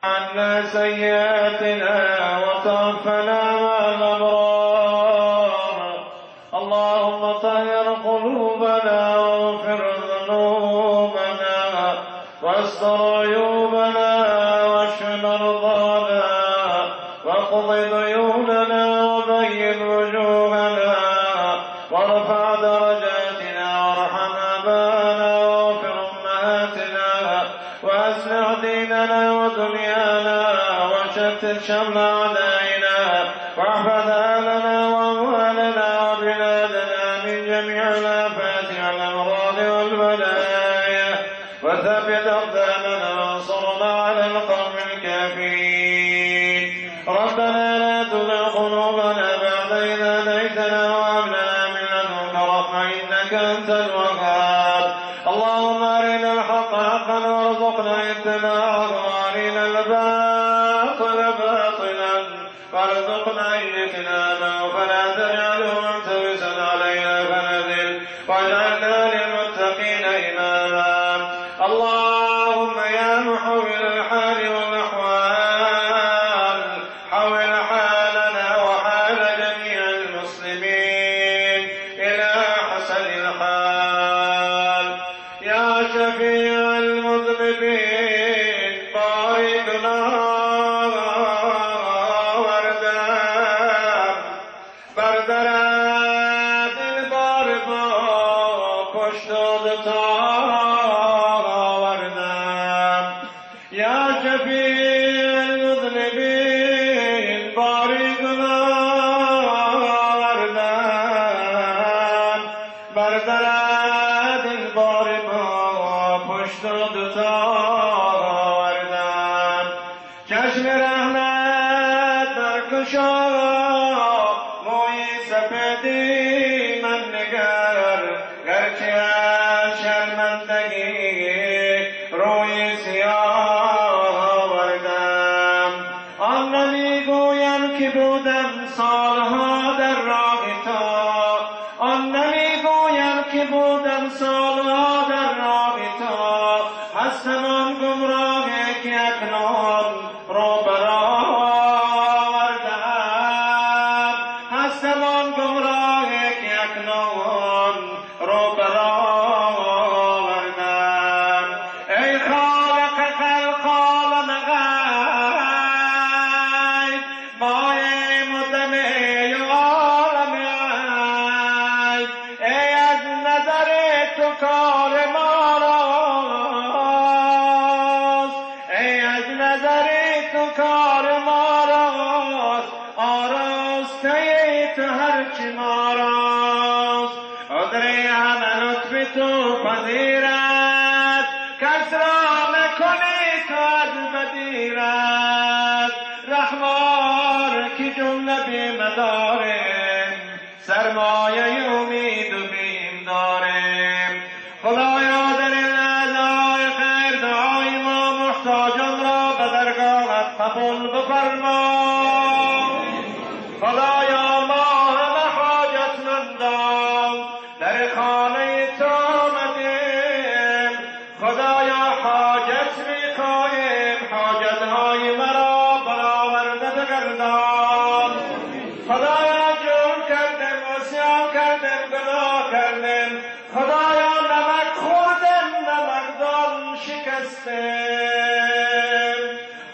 عنا سيئاتنا وتوفنا مع الأبرار. اللهم طهر قلوبنا واغفر ذنوبنا واستر عيوبنا واشف مرضانا واقض ديوننا وبين وجوهنا وارفع درجاتنا وارحم آباءنا واغفر أمهاتنا وأصلح ديننا ودنيانا وشتت شمل أعدائنا واحفظ أهلنا وأموالنا وبلادنا من جميع الآفات والأمراض والبلايا وثبت أقدامنا وانصرنا على القوم الكافرين. ربنا لا تزغ قلوبنا بعد إذ هديتنا وهب لنا من لدنك رحمة إنك أنت الوهاب. اللهم أرنا الحق حقا وارزقنا اتباعه وأرنا الباطل باطلا وارزقنا اجتنابه فلا تجعله ملتبسا علينا فنذل واجعلنا للمتقين إماما. اللهم يا محول الحال والأحوال حول حالنا وحال جميع المسلمين إلى حسن الحال. يا شفيع المذنبين باركنا وردم بردرد البار با پشت آوردم. یا شفیع المذنبین باری گناه آوردم بردرد البار با پشت آوردم. چشم رحمت برکشا موی سفیدی من نگر گرچه از شرمندگی روی سیاه آوردم. آن نمیگویم که بودم سالها در راه تو، آن نمیگویم که بودم سالها در راه تو، هستم آن گمراه که اکنون رو برآوردم، هستم آن گمراه که اکنون رو برآوردم. ای خالق خلق عالم غیب مایه مدمه عالم عیب، ای از نظر تو کار ما راست، ای از نظر تو کار ما راست، آراسته تو هرچی ما راست. عذر همه لطف تو پذیرد کس را نکنی تو از بدیرد. رحمار که جمله بیمداریم سرمایه امید و بیم داریم. خدایا در این لحظه‌های خیر دعای ما محتاجان را به درگاهت قبول بفرما. خدایا ما همه حاجتمندان در خانه تو آمدیم، خدایا حاجت می‌خواهیم، حاجتهای مرا برآورده بگردان. خدایا جرم کردم، عصیان کردم، گناه کردم، خدایا نمک خوردم، نمکدان شکستم.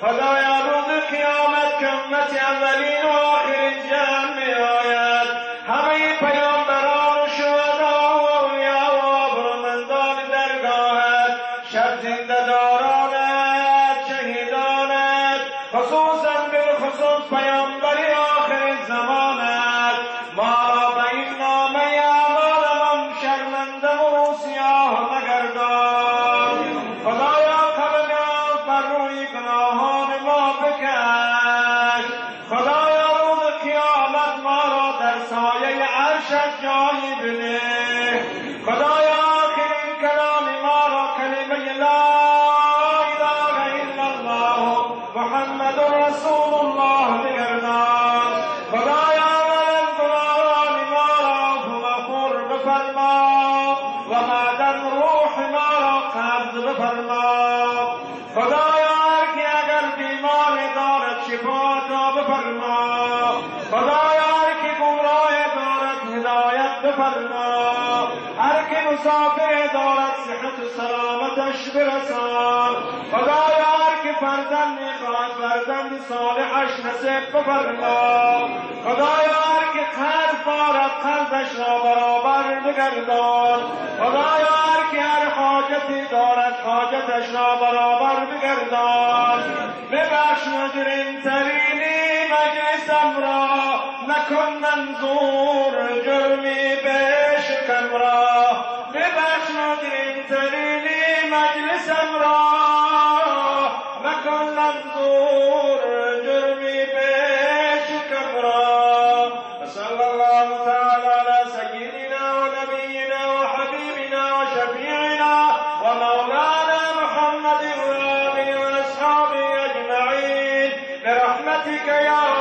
خدایا روز قیامت که امت اولین و آخرین جمع می آید، همه پیامبران و شهدا و اولیا و آبرومندان درگاهت، شب زنده دارانت، شهیدانت، خصوصا بالخصوص پیامبر آخر زمانت، ما را به این نامه اعمالمان شرمنده و سیاه مگردان. خدایا قلم بر روی گناهان ما بکش. خدایا روز قیامت ما را در سایه عرشت جایی بده. خدایا آخرین کلام ما را کلمه لا اله الا الله محمد رسول الله بگردان. خدایا اولا گناهان ما را مغفور بفرما و بعدا روح ما را قبض بفرما. خدایا هر کی اگر بیمار بیمار دارد شفا عطا بفرما. خدایا هر که گمراه دارد هدایت بفرما. هر که مسافر دارد صحت و سلامتش برسان. خدایا هر که فرزند میخواهد فرزند صالحش نصیب بفرما. خدایا هر که قرض دارد قرضش را برابر بگردان. خدایا هر که هر حاجتی دارد حاجتش را برابر بگردان. ببخش مجرم ترینی مجلسم را، نکن منظور جرمی بشکم را. ببخش مجرم ترینی مجلسم را، نکن منظور جرمی بشکم را. صلی الله تعالی علی سیدنا و نبینا و حبیبنا و شفیعنا و مولانا محمد و آله و اصحابه اجمعین برحمتک یا